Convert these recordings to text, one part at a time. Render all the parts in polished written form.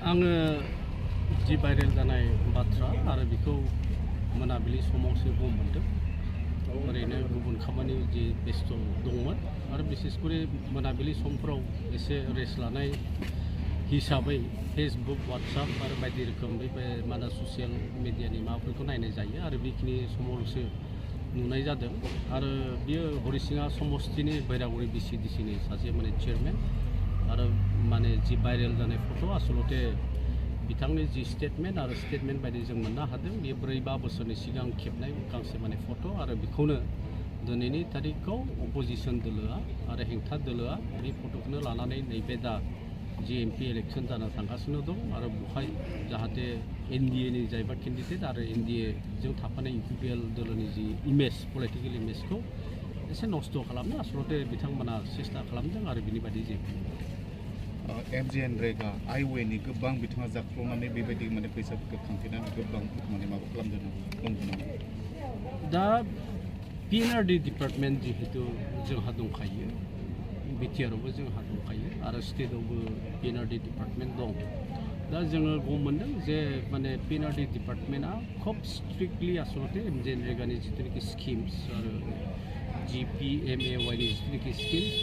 आङो जि भाइरेल जानाय बाथ्रा आरो बेखौ मोनाबिलि समावसो गम मोनदों। ओरैनो गुबुन खामानि जि बेस्थ दंमोन आरो बिसेसकरि मोनाबिलि समफोराव एसे रेस्ट लानाय हिसाबै फेसबुक वाट्सएप आरो बायदि रोखोम बे माना ससियेल मिडियानि माबाफोरखौ नायनाय जायो आरो बेखिनि समावसो नुनाय जादों। आरो बियो हरिसिङा समस्तिनि बैरागुरि बिसिडिसिनि सासे माने चेयारमेन आरो माने जि भाइरेल जानाय फट' आसलते बिथांनि जि स्टेटमेन्ट आरो स्टेटमेन्ट बायदि जों मोननो हादों बे 4-5 बोसोरनि सिगां खेबनाय गांसे माने फट' आरो बेखौनो दिनैनि तारिखआव अपोजिसन दोलोआ आरो हेंथा दोलोआ बे फट'खौनो लानानै नैबे दा जि एमपि इलेक्सन जानो थांगासिनो दं आरो बेवहाय जाहाथे एनडिएनि जायबा केन्डिडेट आरो एनडिएजों थाफानाय इउपिपिएल दोलोनि जि इमेज पलिटिकेल इमेजखौ एसे नस्थ' खालामनो आसलते बिथांमोना सेस्था खालामदों आरो बिनि बायदि जेबो एमजिएन रेगा आइवेनि गोबां बिथाङा जाख्ल'नानै बेबायदि माने फैसाफोरखौ खांफिननानै गोबां माने माबा खालामदों दा पिएनआरडि डिपार्टमेन्ट जिहेतु जोंहा दंखायो बिटिआरआवबो जोंहा दंखायो आरो स्टेटआवबो पिएनआरडि डिपार्टमेन्ट दं। दा जोङो गम मोनदों जे माने पिएनआरडि डिपार्टमेन्टआ खोब स्ट्रिक्टलि आसलते एमजिएन रेगानि जिथुनाखि स्किम्स आरो जिपिएमएवाइनि जिथुनाखि स्किम्स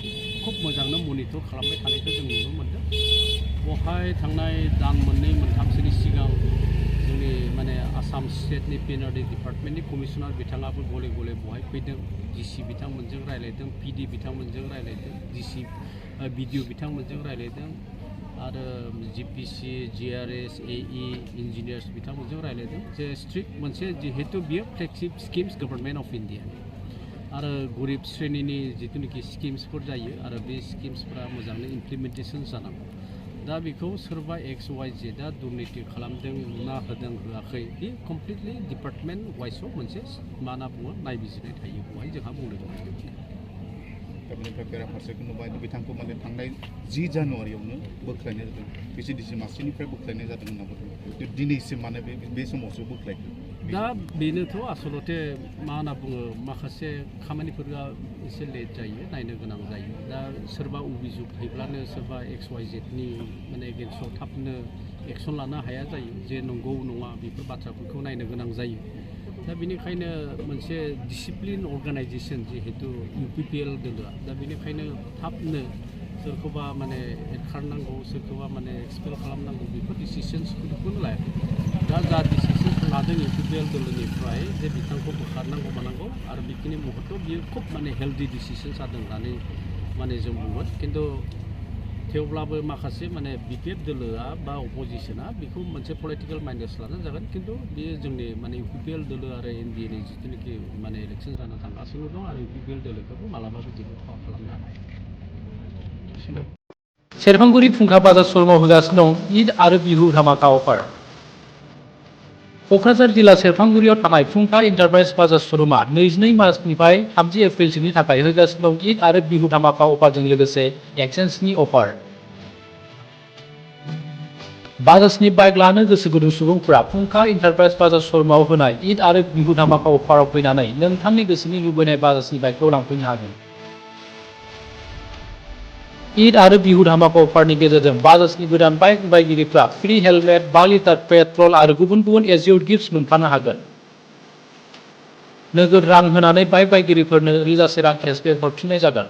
खोब मोजांनो मनिटर खालामबाय थानायखौ जों नुनो मोनदों। बेवहाय थांनाय दान मोननै मोनथामसोनि सिगां जोंनि माने आसाम स्टेटनि पिएनआरडि डिपार्टमेन्टनि कमिशनार बिथाङाबो गले गले बेवहाय फैदों। डिसि बिथांमोनजों रायलायदों, पिडि बिथांमोनजों रायलायदों, डिसि बिडिअ बिथांमोनजों रायलायदों आरो जिपिसि जिआरएस एइ इन्जिनियार्स बिथांमोनजों रायलायदों जे स्ट्रिक्ट मोनसे जिहेतु बियो flagship schemes government of India आरो गरिब श्रेणिनि जिथुनाखि स्किम्सफोर जायो आरो बे स्किम्सफोरा मोजाङै इमप्लिमेन्टेसन जानांगौ। दा बेखौ सोरबा एक्स वाइ जेडआ दुर्निति खालामदों लुना होदों होआखै बे कमप्लिटलि डिपार्टमेन्ट वाइसआव मोनसे मा होनना बुङो नायबिजिरनाय थायो बेवहाय जोंहा बुंनो गोनां बेनिफ्राय बेराफारसेखौ नुबाय बिथांखौ माने थांनाय 10 जानुवारियावनो बोख्लायनाय जादों बिसिडिसि मासिनिफ्राय बोख्लायनाय जादों होनना बुंदों दिनैसिम माने बे समावसो बोख्लायदों। दा बेनोथ' आसलते मा होनना बुङो माखासे खामानिफोरा एसे लेट जायो नायनो गोनां जायो। दा सोरबा अभिजुग हैब्लानो सोरबा एक्स वाइ जेडनि माने एगेन्स्टआव थाबनो एक्सन लानो हाया जायो जे नंगौ नङा बेफोर बाथ्राफोरखौ नायनो गोनां जायो। दा बेनिखायनो मोनसे डिसिप्लिन अर्गानाइजेसन जिहेतु इउपिपिएल दोलोआ दा बेनिखायनो थाबनो सोरखौबा माने एरखारनांगौ सोरखौबा माने एक्सपेल खालामनांगौ बेफोर डिसिसन्सफोरखौनो लायाखै। दा जा डिसिसन लादों इउपिपिएल दोलोनिफ्राय जे बिथांखौ बोखारनांगौ मानांगौ आरो बेखिनि मुहूर्त बियो खोब माने हेल्दि डिसिसन जादों होननानै माने जों बुंगोन। खिन्थु थेवब्लाबो माखासे माने बिपिएफ दोलोआ बा अपोजिसना बेखौ मोनसे पलिटिकेल माइन्डेस लानानै जागोन खिन्थु बेयो जोंनि माने इउपिपिएल दोलो आरो एनडिएनि जिथुनाखि माने इलेक्सन जानो थांगासिनो दं आरो इउपिपिएल दोलोखौबो मालाबाबो जेबो खहा खालामनो हाया। सेरफांगुरि फुंखा बाजार श'रुमाव होगासिनो दं ईद आरो बिहु धामाका अफार। क'क्राझार जिल्ला सेरफांगुरियाव थानाय फुंखा एन्टारप्राइज बाजार श'रुमा 22 मार्चनिफ्राय 30 एप्रिलसिमनि थाखाय होगासिनो दं ईद आरो बिहु धामाका अफारजों लोगोसे एक्सचेन्जनि अफार। बाजाजनि बाइक लानो गोसो गुदुं सुबुंफोरा फुंखा एन्टारप्राइज बाजार श'रुमाव होनाय ईद आरो बिहु धामाका अफाराव फैनानै नोंथांनि गोसोनि लुबैनाय बाजाजनि बाइकखौ लांफैनो हागोन। ईद आरो बिहु धामाका अफारनि गेजेरजों बाजाजनि गोदान बाइक बायगिरिफ्रा फ्रि हेलमेट 5 लिटार पेट्रल आरो गुबुन गुबुन एसइउड गिफ्ट्स मोनफानो हागोन। नोगोद रां होनानै बाइक बायगिरिफोरनो रिजासे रां केसबेक हरफिननाय जागोन।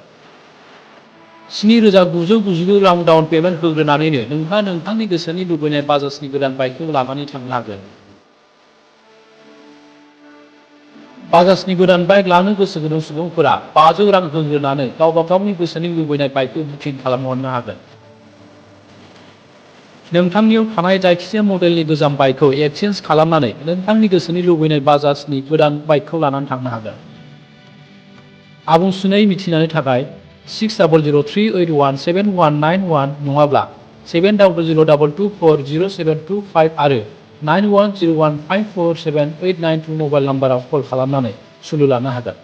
7,999 रां डाउन पेमेन्ट होग्रोनानैनो नोंहा नोंथांनि गोसोनि लुबैनाय बाजाजनि गोदान बाइकखौ लानानै थांनो हागोन। बाजाजनि गोदान बाइक लानो गोसो गुदुं सुबुंफोरा 500 रां होग्रोनानै गावबा गावनि गोसोनि लुबैनाय बाइकखौ बुकिं खालामहरनो हागोन। नोंथांनियाव थानाय जायखिजाया मडेलनि गोजाम बाइकखौ एक्सचेन्ज खालामनानै नोंथांनि गोसोनि लुबैनाय बाजाजनि गोदान बाइकखौ लानानै थांनो हागोन। आबुंसिनै मिथिनायनि थाखाय 6003817191 नङाब्ला 7002240725 आरो 9101547892 मबाइल नाम्बाराव कल खालामनानै सुलु लानो हागोन।